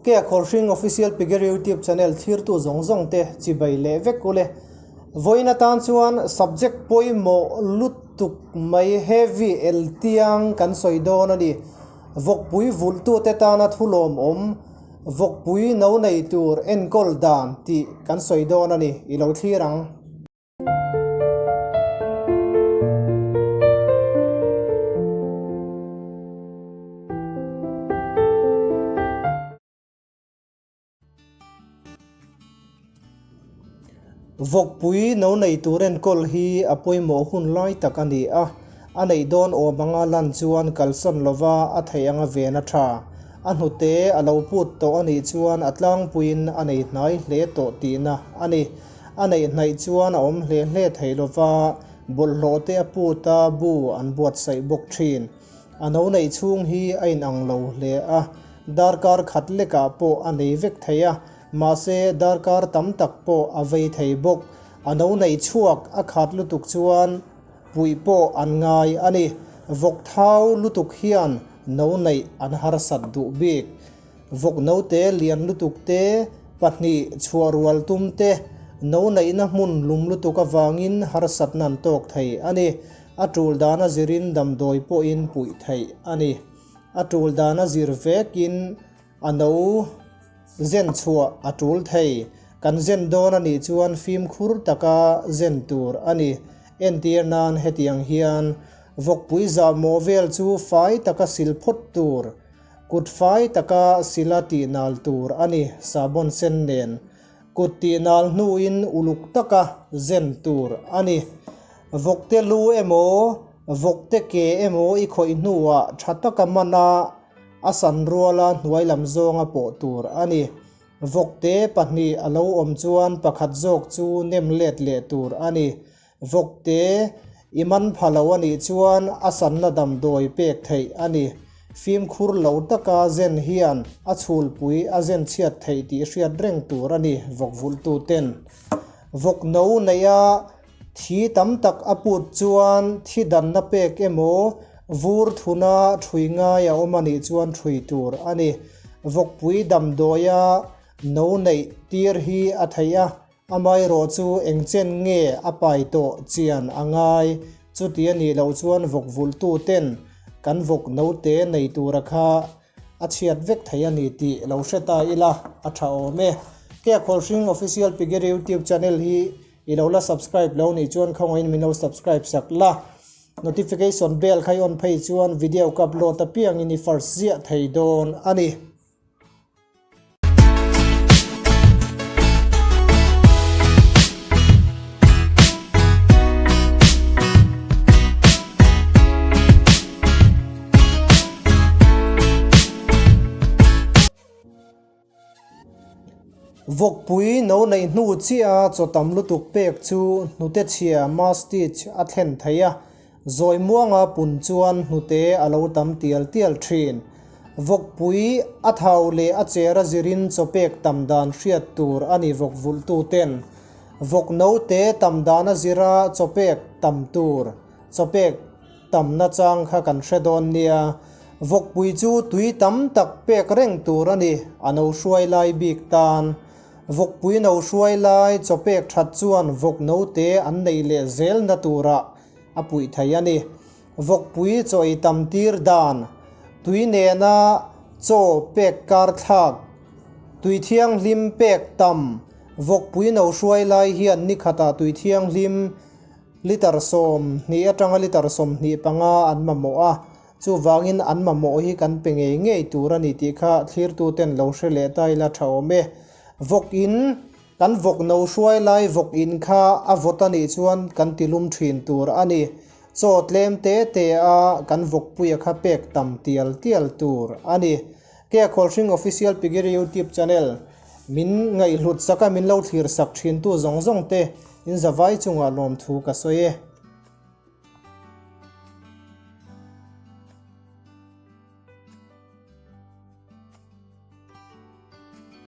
Ke Khawlhring Official Pigger YouTube Channel thlirtu zawng zawng te chibai leh vek ule. Vawiin atan chuan subject pawimawh lutuk mai heavy eltiang kan sawi dawn a ni. Vawkpui vulhtute tana thu lawmawm, vawkpui no nei tur enkawl dan tih kan sawi dawn a ni, i lo thlir ang. Vawkpui no nei tur enkawl hi a pawimawh hun lai tak a ni a, a neih dawn awm anga lan chuan kalsan lova a theih anga ven a tha. A hnute a lo put tawh a nih chuan a tlangpuiin a nei hnai hle tawh tihna a ni. A neih hnaih chuan a awm hle hle thei lova, bawlhhlawh te a put a, bu an buatsaih bawk thin. A no neih chhung hi a inang lo hle a, darkar khat lekah pawh a nei vek thei a, mahse darkar tam tak pawh a vei thei bawk. A no neih chhuak a khat lutuk chuan puih pawh an ngai a ni. Vawk thau lutuk hian no neih an harsat duh bik. Vawk note lian lutuk te, pahnih chhuah rual tum te, no neihna hmun lum lutuk avangin harsatna an tawk thei a ni. A tul dana zirin damdawi pawhin puih theih a ni. A tul dana zir vekin a no zen chhuah a tul thei. Kan zen dawn a nih chuan fimkhur taka zen tur a ni. Entir nan hetiang hian vawkpui zahmawh vel chu fai taka sil phawt tur. Kut fai taka sila tih nal tur a ni, sabon sen nen. Kut tih nal hnuin uluk taka zen tur a ni. Vawkte lu emaw, vawkte ke emaw i khawih hnuah tha taka man a, a san ruala hnuai lam zawnga pawh tur a ni. Vawkte pahnih a lo awm chuan pakhat zawk chu nem let leh tur a ni. Vawkte i man pha lo a nih chuan a sanna damdawi pek theih a ni. Fimkhur lo taka zen hian a chhulpui a zen chhiat theih tih hriat reng tur a ni, vawk vulhtuten. Vawk no neih a thi tam tak a put chuan thi danna pek emaw vur thuna ṭhui ngai a awm a nih chuan ṭhui tur a ni. Vawkpui damdawia no neih tir hi a theih a. Amaherawh chu eng chen nge a pai tawh chian a ngai, chuti a nih loh chuan vawk vulhtu ten kan vawk note nei tura kha a chhiat vek thei a ni tih lo hre ta ila a tha awm e. Ke Khawlhring Official Piggery YouTube channel hi i lo la subscribe lo nih chuan khawngaihin min lo subscribe sak la, notification bell kha i on phei chuan video ka upload apiangin i first ziah thei dawn a ni. Vawkpui no neih hnu chiah a chaw tam lutuk pek chu hnute chhia mastich a thlen thei a. Zawi muanga pun chuan hnute a lo tam tial tial thin. Vawkpui a thau leh a cher a zirin chaw pek tam dan hriat tur a ni vawk vulhtu ten. Vawk note tam dan a zira chaw pek tam tur, chaw pek tam nachang kha kan hre dawn nia. Vawkpui chu tui tam tak pek reng tur a ni, a no hruai lai bik tan. Vawkpui no hruai lai chaw pek that chuan vawk note an neih leh zelna turah a puih thei a ni. Vawkpui chaw ei tam tir dan, tui nena chaw pek kar thlak, tui thianghlim pek tam, vawkpui no hruai lai hian ni khatah tui thianghlim litre 20 atanga litre 25 an mamawh a, chuvangin an mamawh hi kan pe ngei ngei tur a ni tih kha thlirtuten lo hre leh ta ila tha awm e. Vawk in Kan vawk no hruai lai vawk in kha a vawt a nih chuan kan ti lum thin tur a ni. Chaw tlem te te a kan vawkpuia kha pek tam tial tial tur a ni. Ke Khawlhring Official Piggery YouTube Channel min ngaihhlut sak a min lo thlir sak thin tu zawng zawng te in zavai chungah lawmthu ka sawi e.